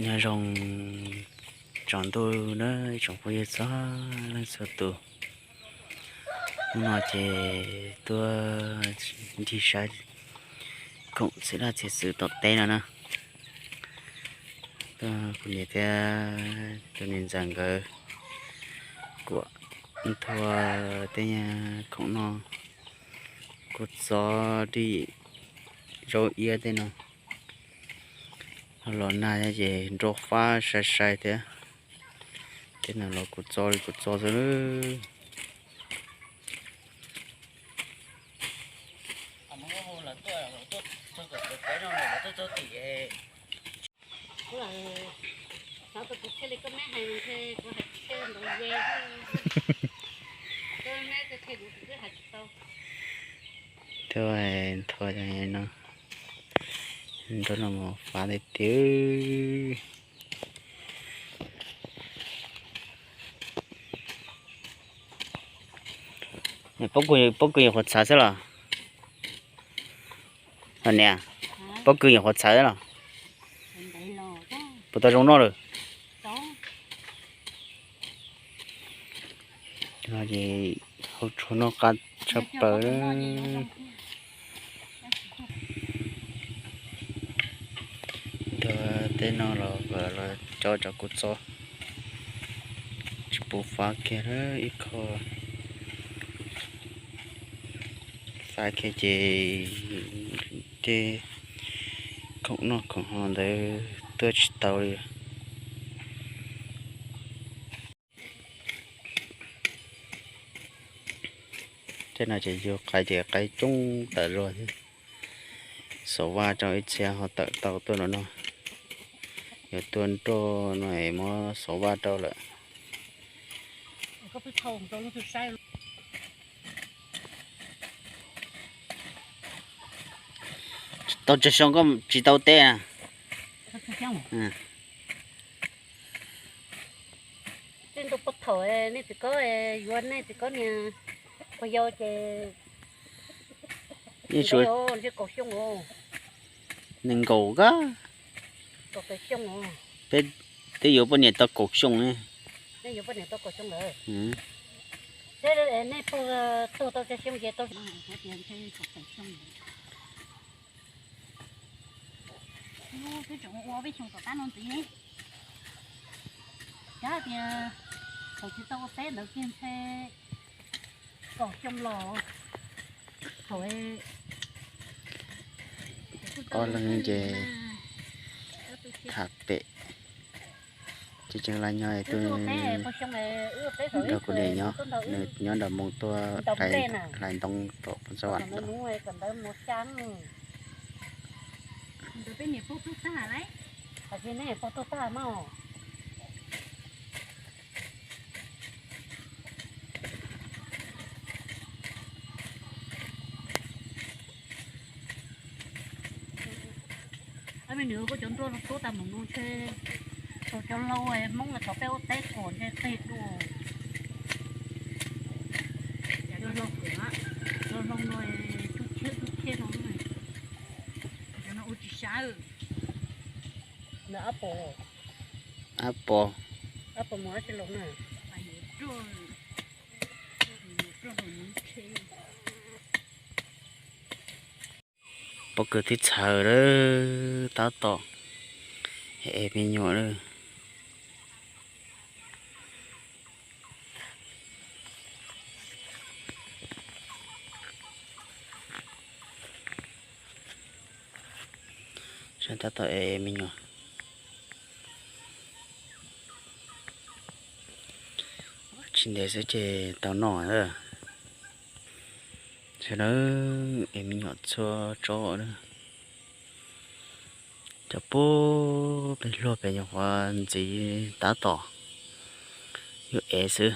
Nyob zoo tsaus ntuj na tsoom phooj ywg txhua leej txhua tus. Hnub no ces tuaj ncig saib khoom txhia dab txhia xwm tom teb no na. Tuaj kuv niam thiab tus niam ntxawm nkawd kuam nthua tej khoom noj, kua txob, dib, zaub iab tej no. Ho los nag ces nroj fab sai sai thiab. Tej no los kua txob li kua txob xwb. Thiab nthua no, nroj no mus fab tiag tiag. Pob kws nyuam qhuav txhawv xwb los? Niam, pob kws nyuam qhuav txhawv los? Puas tau zoo noj lawm? Ces hau tshuaj noj qab tshaj plaws. Nthua tej no los los coj cov kua txob, tsis pub fab kiag ib qho. Fab kiag ces tej khoom noj khoom haus ntawd tuaj tsis tau li. Tej no ces yug qaib ces qaib coob tawm zog thiab. Xov vaj rau ib txhia ho tawm tau tuaj no no. Yuav tuaj nroj no es muab xov vaj rau lawm. Tau tsawg xyoo koj tsis tau teb na? Tej ntu puag thaum nej txiv koj yuav nej txiv koj niag quas yau ces nees nkaum kab. Peb twb yuav poj niam tau kaum xyoo ne. Twb tseem ua peb xyoo tom qab no ntxiv ne. Kav tias thaum tsis tau ua teb ntawd kiag ntshe kaum xyoo los. Ob leeg ces tham pem. Tsis tseem laj nyob, nrog kuv niam nyob, nws nyob nram Moos tuaj hlais ntoo tom Phoos Xab Vam. Me nws kuj cov nroj tuab tag mus no ntshe thaum cov laus Hmoob thov peb ua teb kuam ntshe qig dua. Cov laus no tub cheb tub cheb no, cov no ua tsis sab. Apple. Pob kws twb txhawv lawm, tab tom ev me nyuam lawm. Saib tab tom ev me nyuam. Tsis ntev xwb ces tau noj. Sawv daws, ev me nyuam txhua tso na. Cov pub pem luag pem nyuam qhuav ntxiv tab tom yuav ev xwb.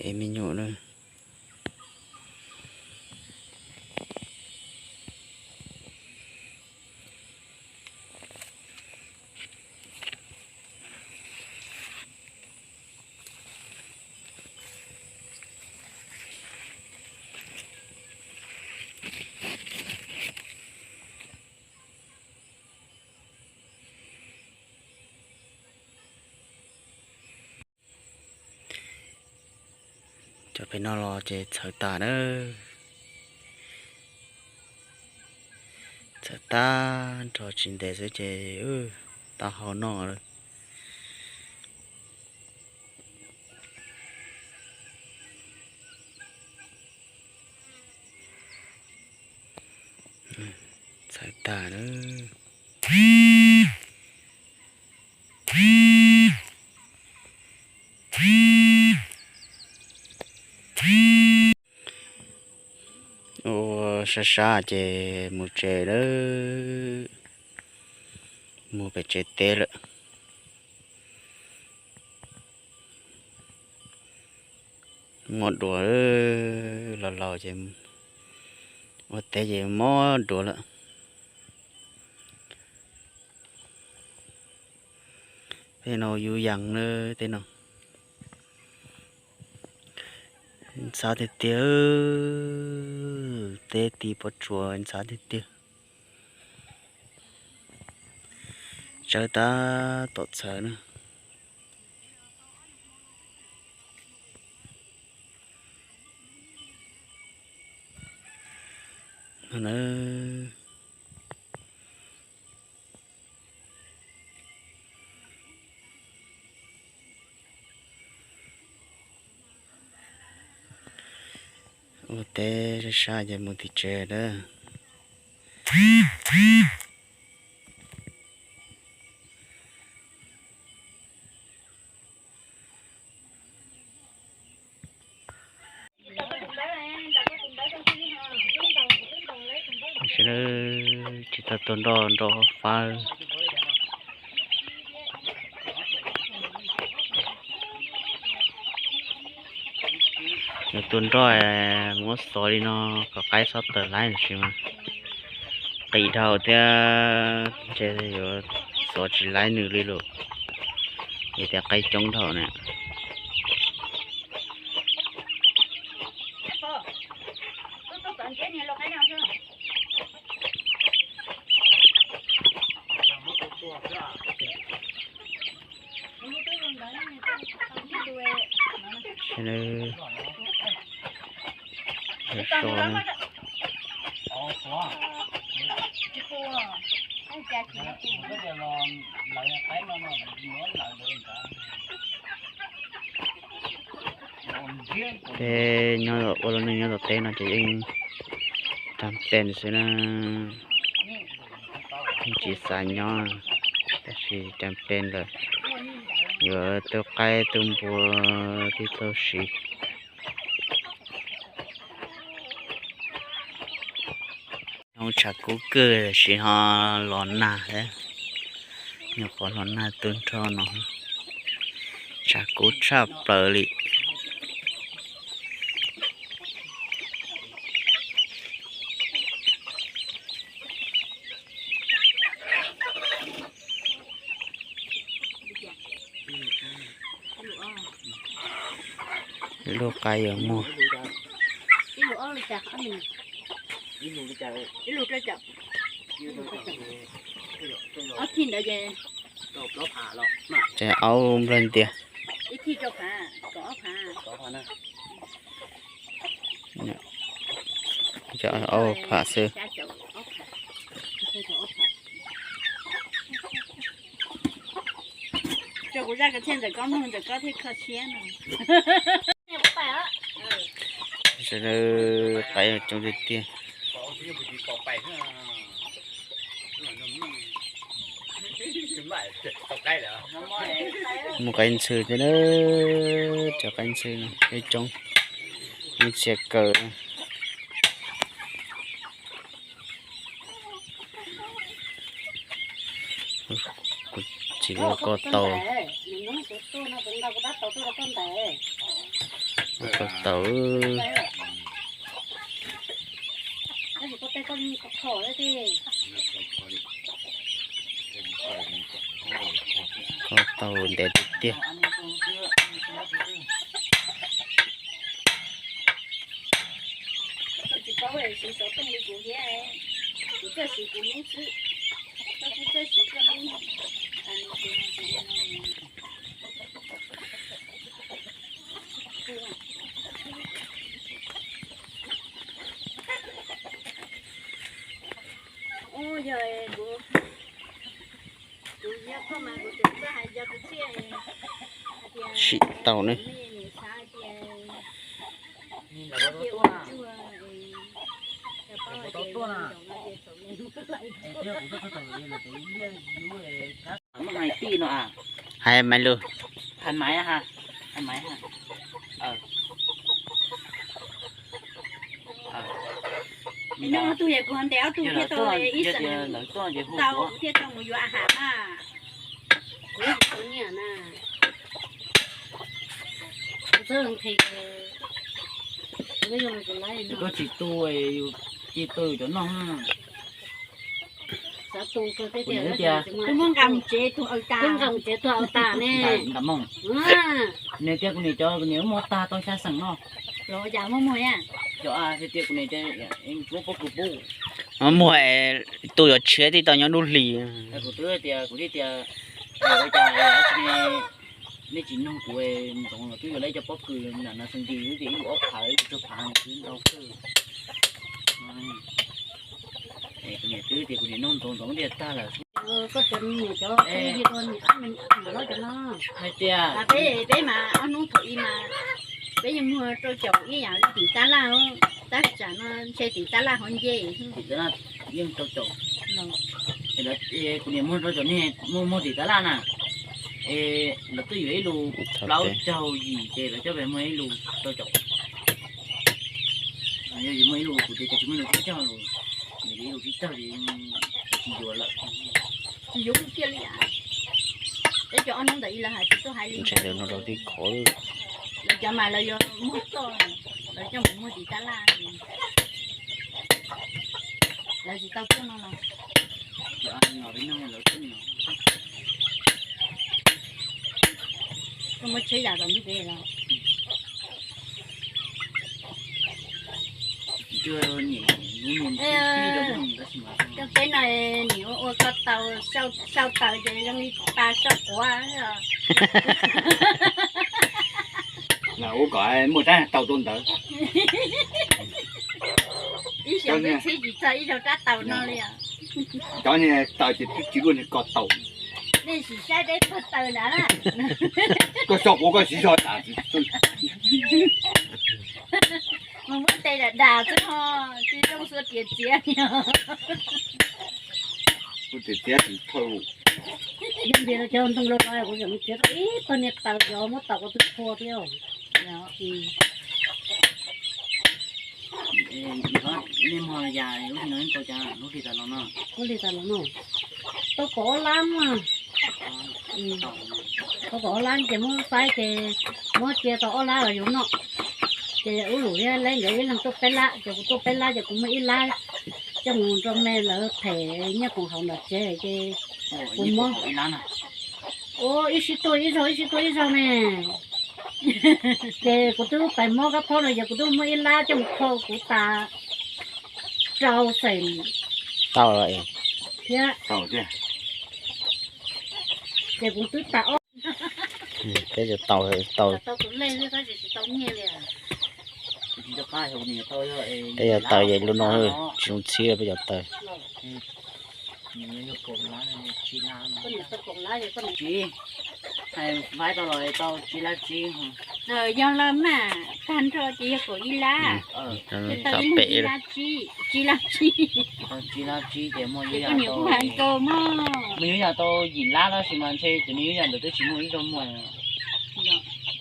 Ev me nyuam na. Cov pem no los ces txhawv tas na. Txhawv tag nrho tsis ntev xwb ces tau hau noj lawm. Txhawv tag na. Ua sab sab ces mus tsev lawm, mus pem tsev teb lawm. Mob duav, laus laus ces ua teb ces mob duav lawm. Tej no yus yees na, tej no ntxhab tiag tiag, teb ti pob tsuas ntxhab tiag tiag. Tsawb tab tom txhawv na. Ua teb sab sab ces mus tim tsev lawm. Tsis tau tua nroj nroj fab. Yog tua nroj muab xov li no kom qaib txhob tawm laib tab sis mas qis dhau thiab ntshe yuav xov tsis laib nws li lawm, vim tias qaib coob dhau na. Peb nyob ua lub neej nyob tom teb no ces yeej cam pes xwb na, yeej tsis xav nyob, tab sis cam pes lawm, yuav tu qaib tu npua thiaj tau siv. Nyob tshav kub kawg tab sis ho los nag thiab, nyuam qhuav los nag tu nrho no, tshav kub tshaj plaws li. Lub qaib yuav muag. Ces aub nplawg ntias. Ces aub phav xwb. Sawv daws qaib coob tiag tiag. Mus qaib ntxhw thiab na, cov qaib ntxhw no coob, muaj txhia kaw. Kuv tsis ua ko taus, ua ko taus, ko taus ntev tiag tiag. Sim tau ne. Muaj hais tij no a. Hais Maiv Lug. Hais Maiv ha. Hais Maiv ha. Nyob ob tug yog kuv ntes ob tug thiaj tau ib xeem tau, kuv thiaj tau mus yuav a ham na. Kuv tsis tau nyiaj na. Koj tsis tu, yus cia tu yus cov noj na. Twb muab nqa mus tsev tuag au tas, twb nqa mus tsev tuag au tas ne. Ntam moog. Nws tias kuv niam cov, kuv niam muag tag tau xya xeem no. Los cas muaj muag thiab? Cov tias kuv niam cov muab pob kws pub. Muag tu yuav tshiab tib tau nyob dub hli. Kuv twb tias, kuv thiaj tias, ua cas nej tsis nug kuv, ntxoov los twb yuav lawv cov pob kws nram no xeem ntsis, twb tias ib lus ob phav, ib lus tsib phav, twb ntau kawg. Kuv niam twb tias kuv niam nug ntxoov, ntxoov tias tag lawm. Koj cov niam cov, niam ab niam ab niam lawv cov no. Hais tias peb, peb mas ob hnub thaum ub mas peb yeej muag rau caum ib yam li tim tab laj, tab tsam no ntshe tim tab laj hov nce. Tim tab laj yeej rau caum. Kuv niam muag rau caum ne, muag, muag tim tab laj na. Es lawv twb yuav ib lus plaub caug yim ces lawv coj pes muag ib lus rau caum. Yog yuav muaj ib lus kuv tias cas tsis muaj ib lus tsib caug los, nws yuav ib lus tsib caug ces tsis yuav lawm. Tsis yuav kiag li. Peb cov ob hnub ntawd ib lawv hais tsis tuaj hais li ntawd no rau tib khov. Lawv cov mas lawv yuav muag toj, lawv coj mus muag tim tab laj. Lawv tsis tau tuaj no los. Koj muab tsheb yam kom ntuj peb los. Cov teb no nim ua ua koj tau, sau taws ces zoo li pa sau quav. Ua kom muaj rab taus rau ntawd. Ib xyoos peb txhib tsis txog ib zaug rab taus no li os. Cov niag taws ces twb tsis luaj niag ko taus. Nej sim saib peb pawg taws ntawd na. Koj sau quav koj siv zog tas. Mus muab tes dam dam xwb ho, tsis zoo xuas riam txiav. Xuas riam txiav tsis thawj. Yog ntias cov ntoo los los kuv tseem txiav tau ib pawg niag taws cov muab taus ko twb phua thiab. Nej muag yam lub hli no tau cas lub hli tas los no? Lub hli tas los no tau kaum ob lab mas. Tau kaum ob lab ces muab faib ces muab cia tau ob lab los yuav noj. Ces ub lus thiab leb nkawd ib leeg tuaj peb lab ces kuv tuaj peb lab ces kuv muaj ib lab coj mus rau me lawv them nyiaj koom haum ntawm tsev ces kuv muab ua ib sib tuaj ib zaug ib sib tuaj ib zaug ne. Ces kuv twb pais mob kab phob no ces kuv twb muaj ib lab coj mus kho kuv tas rau xeem tau thiab. Ces kuv twb tas ob. Peb tau, tau, peb cov taws ces lub no tsis zoo txhib peb cov taws. Faib tau los tau tsib lab tsib. Yog lawm mas tag nrho ces yog kaum ib lab. Tau pem tsib lab tsib. Tsib lab tsib. Koj niam kuj hais nkaus mog. Nws yuav yam tau yim lab tab sis mas ntshe cov nws yuav yam ntawd twb tsis muaj ib zaug muag.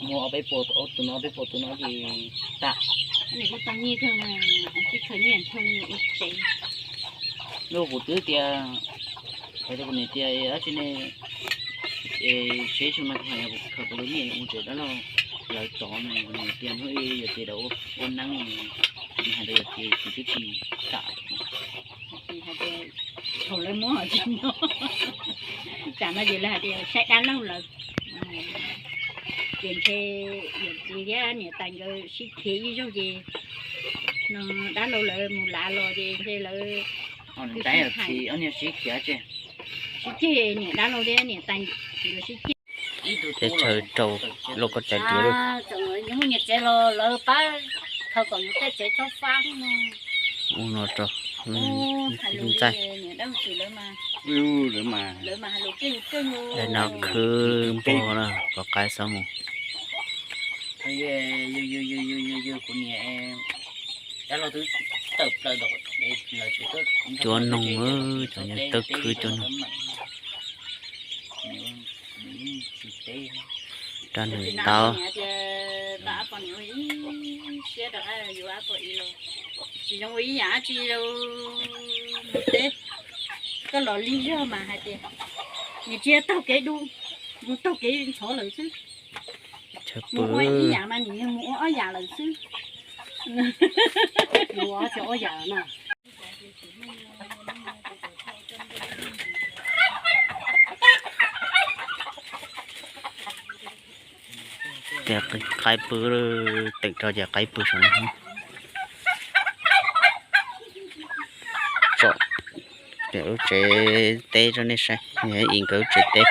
Muag ob peb puas, tus no ob peb puas tus no ces tas. Nws kuj tau nyiaj kawg mas, tib khaws nyiaj kawg ua tsev. Lub kuv twb tias, hais rau kuv niam tias dab tsi ne, seb xyoo no kuv khaws kuv lub nyiaj mus tsev dab laug lawv tod no, kuv niam tias hnub ib yog ces lawv ua neeb, nws hais tias yog ces kuv twb tsis kam. Hais tias thaum lawv muab tsis nyob, tsam no ces lawv hais tias saib dab laug lawv. Ces ntshe yawm txiv thiab niam tais nkawd sib khiav ib zaug ces no dab laug lawv mus lav los ces ntshe lawv sib khiav, sib ceg, niam dab laug thiab niam tais nkawd sib ceg. Teb chaws rau lauj, koj caiv tias muaj nyias tsev los lawv pab khaws kom yus tej tsev tsob fab no. Ua no rau ntxaij. Lawv no khwb npog na, pov qaib xov mus. Cuab noog, cov nyob tawg khwb cuab noog. Rau nws tau. Tsis zoo ua ib yam dab tsi, mus teb, koj los lig zog mas hais tias nws tsis yog taug kev dub, mus taug kev ntxhov lawm xwb. Mus ua ib yam mas nws mus ua ob yam lawm xwb. Mus ua ob yam na. Ces qaib pw, teem rau ces qaib pw saum no. Tsom lub tsev teb rau nej saib, i nkawd lub tsev teb.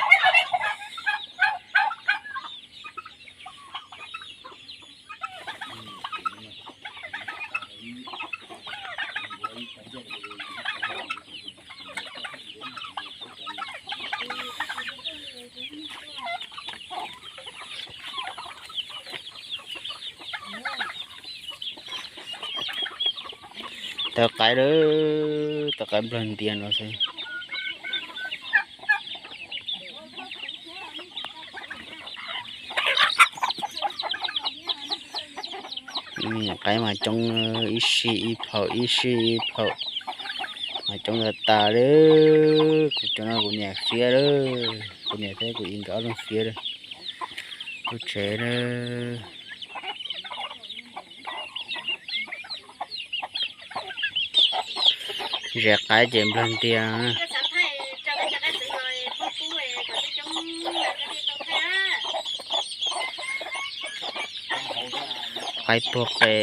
Tawv qaib lawm, tawv qaib nplawg ntias no xwb. Qaib mas coob, ib sij ib phaum ib sij ib phaum, mas coob tas tas li. Kuv cov no kuv niam fiab lawm, kuv niam thiab kuv i nkawd ob leeg fiab lawm. Lub tsev na. Zes qaib ces nplawg ntias. Qaib puag qe.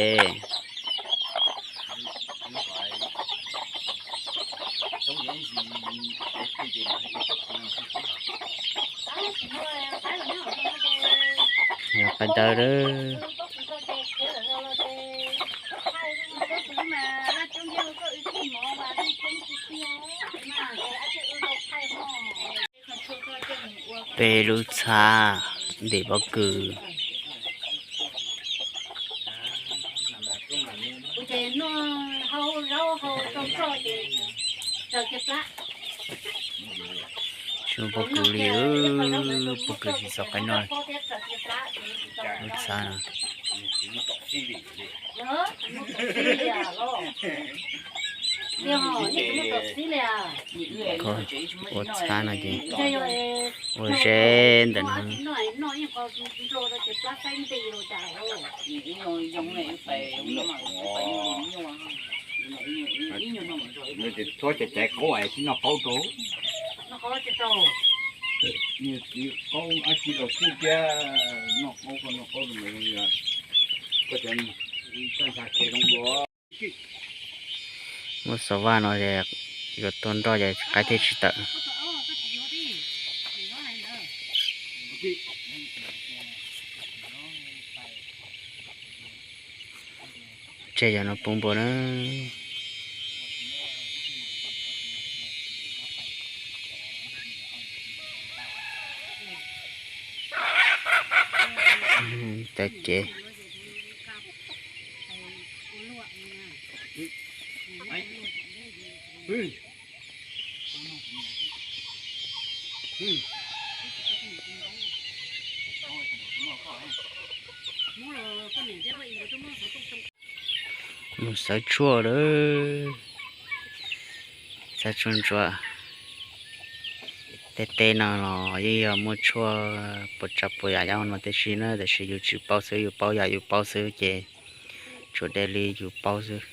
Yog qaib dawb lawm. Peb lub txhab ntim pob kws. Tsis muaj pob kws li, pob kws tsis txaus qaib noj. Lub txhab no. Ua txhab no ces ua ze ntawm no. Txhob caiv caiv qaub es tsis noj qaub rau. Niag txiv qaub dab tsi los kuj thiab, noj qaub koj noj qaub rau mus, koj cov tag ntshav kev zoo dua. Muab xov vaj no yuav tuag nroj ces qaib thiaj tsis tawm. Tseg yog no pub npua na. Cov cev. Mus xawv tshuaj lawm. Xawv tshuaj ntsuav. Tej teb no los yeej yog muaj tshuaj puas tsav puas yam nyob no tib si na, tiam sis yus tsis paub xwb, yus paub yam yus paub xwb ces tsuas de li yus paub xwb.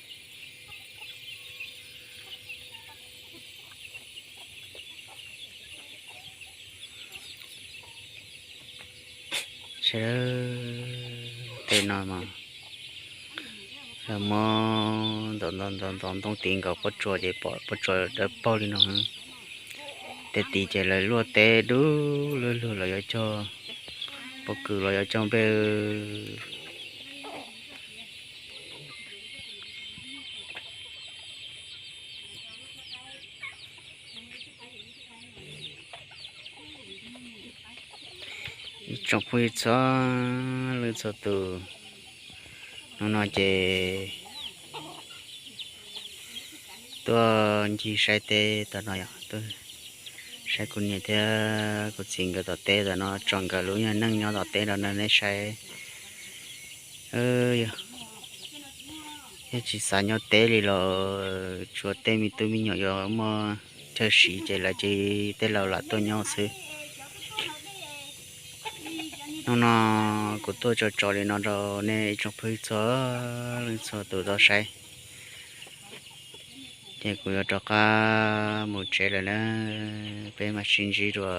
Tej no mas lawv muab ntov ntov ntov ntov ntoo tiv nkaus pob tsuas ces pom pob tsuas dawb paug li no. Tej tid ces lawv luaj teb dub lug lug los yuav cog pob kws los yuav cog nplej. Tsoom phooj ywg txhua leej txhua tus, hnub no ces tuaj ncig saib teb tom no yog tuaj saib kuv niam thiab kuv txiv nkawd tom teb tom no, tso nkawd lub neej nyob tom teb no nej saib. Yog tsis xav nyob teb li los tsuas tej me tub me nyuam yuav muaj chaw siv ces lawv cia li tej laus lam tuaj nyob xwb. Hnub no kuv tuaj tso tso li no rau nej ib tsoom phooj ywg txhua leej txhua tus tau saib, ces kuv yuav rov qab mus tsev lawm na. Peb mam sib ntsib dua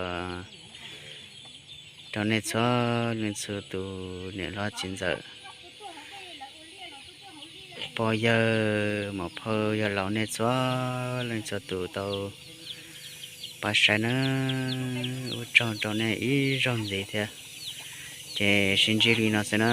rau nej txhua leej txhua tus niam hlob txiv ntxawm, pog yawg muam phauj yawg laus nej txhua leej txhua tus tau pab saib na. Ua tsaug rau nej ib zaug ntxiv thiab, ces sib ntsib li no xwb na.